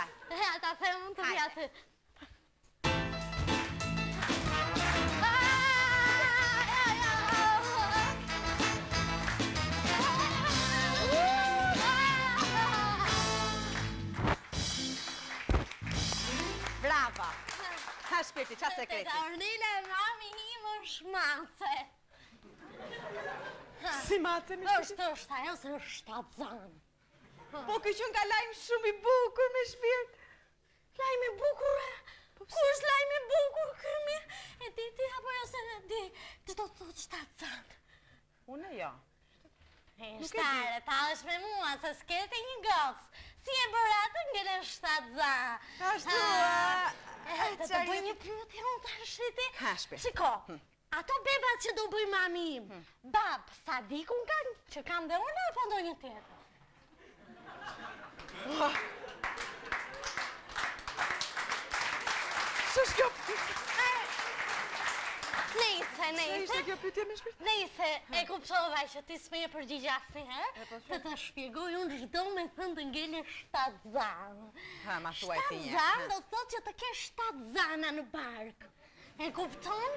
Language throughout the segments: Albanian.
Thuaj. Ja, ta them unë të vi aty. Bravo! Ha shpirti, ça sekreti? Ornela mami im është mace. Si mace, mi shpirti? Është, është, ajo se është shtatzanë. Po, ky qenka lajm shumë i bukur mi shpirt. Lajm i bukur, e? Po ku është lajm i bukur, ky mi? E di ti apo jo se e di, ç'do të thotë shtatzanë? Unë jo. E shtare, tallesh me mua, se s'ke ti një gocë. Si e bëra atë ngele shtatzanë. Ashtu, a... Të të bëj një pyetje unë tashi ti. Ha, shpirt. Shiko, hm. ato bebat që do bëj mami im, hm. babë Sadikun kanë, që kam dhe unë, apo ndonjë tjetër? Ç'është kjo? Nejse, nejse. Ç'ishte kjo pyetje mi shpirt? Nejse, e kuptova që ti s'më jep përgjigje asnjëherë, po, të të shpjegoj unë ç'do me thënë të ngelesh shtatzanë. Ha, ma thuaj ti një. Shtatzanë do të thotë që të kesh shtatë zana në bark. E kupton?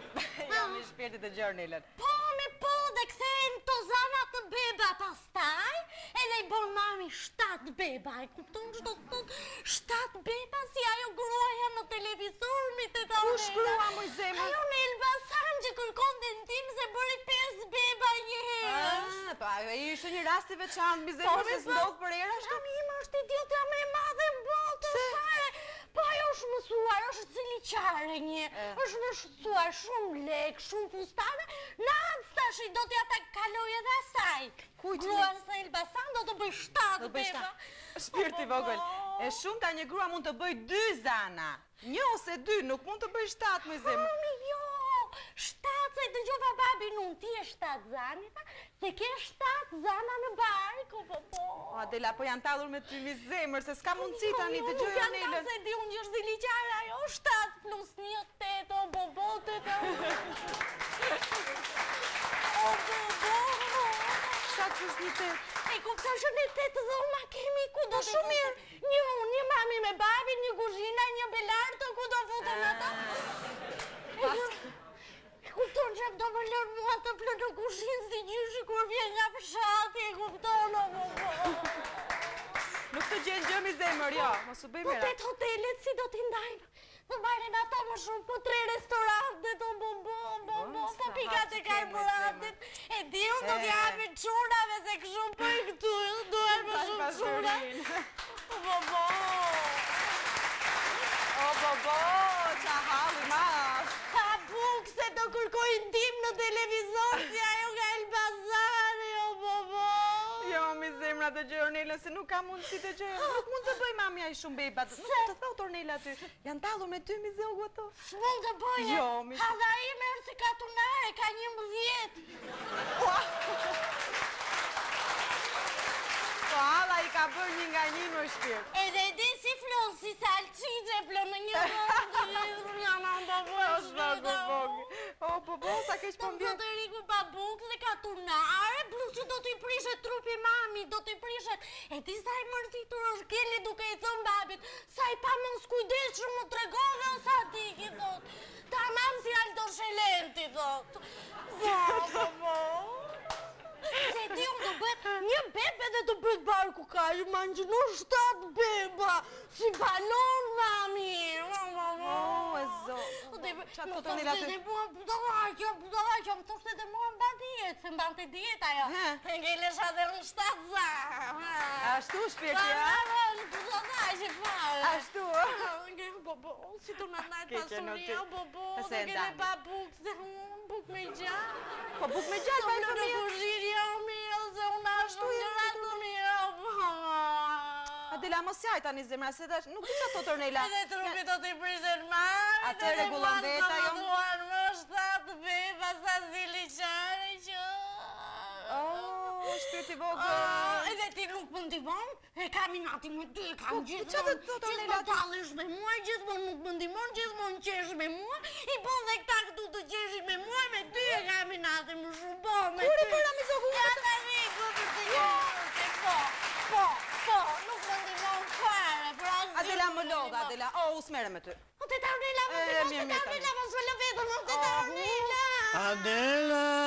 Ja, mi shpirti dëgjo Ornelën. Po, me po, dhe kthehen këto zanat në beba pastaj, edhe i bon mami shtatë beba, e kupton ç'do të thotë shtatë beba si ajo gruaja në televizor mi të ta Kush grua moj zemër? Ajo në Elbasan që kërkonte ndihmë se bëri pesë beba njëherë. Ah, po ajo ishte një rast i veçantë mi zemër, Po, se s'ndodh përherë ashtu. Mami im është idiotja më e madhe në botë, fare. Po ajo është mësuar, është ziliqare një, është mësuar shumë lek, shumë fustane, natë tashi do t'ja ta kaloj edhe asaj. Kujt? Gruas në Elbasan do të bëj shtatë beba. Shpirt i vogël, e shumta një grua mund të bëj dy zana, një ose dy, nuk mund të bëj shtatë moj zemër. Mami, jo, shtatë, se dëgjova babin unë, ti je shtatzanë, tha, se ke shtatë zana në bark, o po po. O Adela, po janë tallur me ty mi zemër, se s'ka mundësi tani, Jo, dëgjoj nuk janë Ornelën. tallë, se di unë që është ziliqare ajo, 7 plus 1, 8, o bo bo, 8, o bo bo. 7 plus 1, 8. E kupton që ne 8 dhoma kemi, ku do Po, të shumë mirë. Një unë, një mami me babin, një kuzhina, një belarto, ku do futen ata? E kupton që do më lërë mua të fle në kuzhinë si gjyshi kur vjen nga fshati, e kupton, o po po. Nuk të gjen gjë mi zemër, jo, mos u bëj Po merak. tetë hotelet si do t'i ndajmë? Do marrin ato më shumë, po tre restorantet, o bo bo, bo bo, po pikat e karburantit. E di unë do t'i japin çunave se kështu bëj këtu, duhen më shumë çuna. O bo bo. O bo bo, ça halli i madh. Pa bukë se do kërkoj ndihmë në televizor si ajo nga Elbasani, o bo bo. Jo, mi zemra dëgjoj Ornelën, se nuk ka mundësi dëgjoj. Nuk mund të bëj mami aq shumë beba. Nuk të thotë Ornela aty. Janë tallur me ty mi zogu ato. S'mund të bëje. Jo, mi... Halla ime është si katunare, ka 11. Po halla i ka bërë një nga një më shpirt. Edhe e di si flon, si salçiçe flon në një dhomë të lidhur nga në po po O zogu vogël. O po po, sa keq po Po më vjen. thotë Eriku pa bukë dhe katunare, plus që do t'i prishet trupi mami, do t'i prishet. E di sa i mërzitur është Keli duke i thënë babit, sa i pa mos kujdesshëm u tregove o Sadik, i thot. Tamam si Aldo Shelenti, thot. Po, po, po. Se di unë do bëhet një bebe dhe të bëhet barku kaq, imagjino shtatë beba, si balon mami. O, e zo. Ça të thotë Ornela aty? Më thoshte dhe mua budallaqja, budallaqja, më thoshte dhe mua mban dietë, se mbante dietë ajo. E ngelesha dhe unë shtatzanë. Ashtu shpirti, a? Budallaqe fare. Ashtu, a? Po, po, si të na ndajë pasuria, po, po, Se do kene pa bukë, se unë bukë me gjalpë. Po bukë me gjalpë, ai fëmijë. Në kuzhinë, jo, mirë, se unë ashtu gjëra të mira, po. Adela, mos qaj tani zemra, se tash nuk di çfarë thotë Ornela. Edhe trupi do t'i prishet mami, Atë e rregullon vetë ajo. Më duan më shtatë beba sa ziliqare që. Oh, shpirti vogël. Edhe ti nuk më ndihmon? E kam inatin me ty, e kam Po, gjithmonë. çfarë të thotë Ornela? Gjithmonë tallesh me mua, gjithmonë nuk më ndihmon, gjithmonë qesh me mua. I bën dhe këta këtu të qeshin me mua, me ty e kam inatin më shumë, po, me ty. Kur e bëra mi zogu? Ja tani, po për të një, po, po, po, nuk më ndihmon fare, për asgjë. Adela, më. Ornela, o, u s'merrem me ty. O teta Ornela, mos e mirë, teta mirë, Ornela, mos më lë vetëm, o teta Ornela. Adela!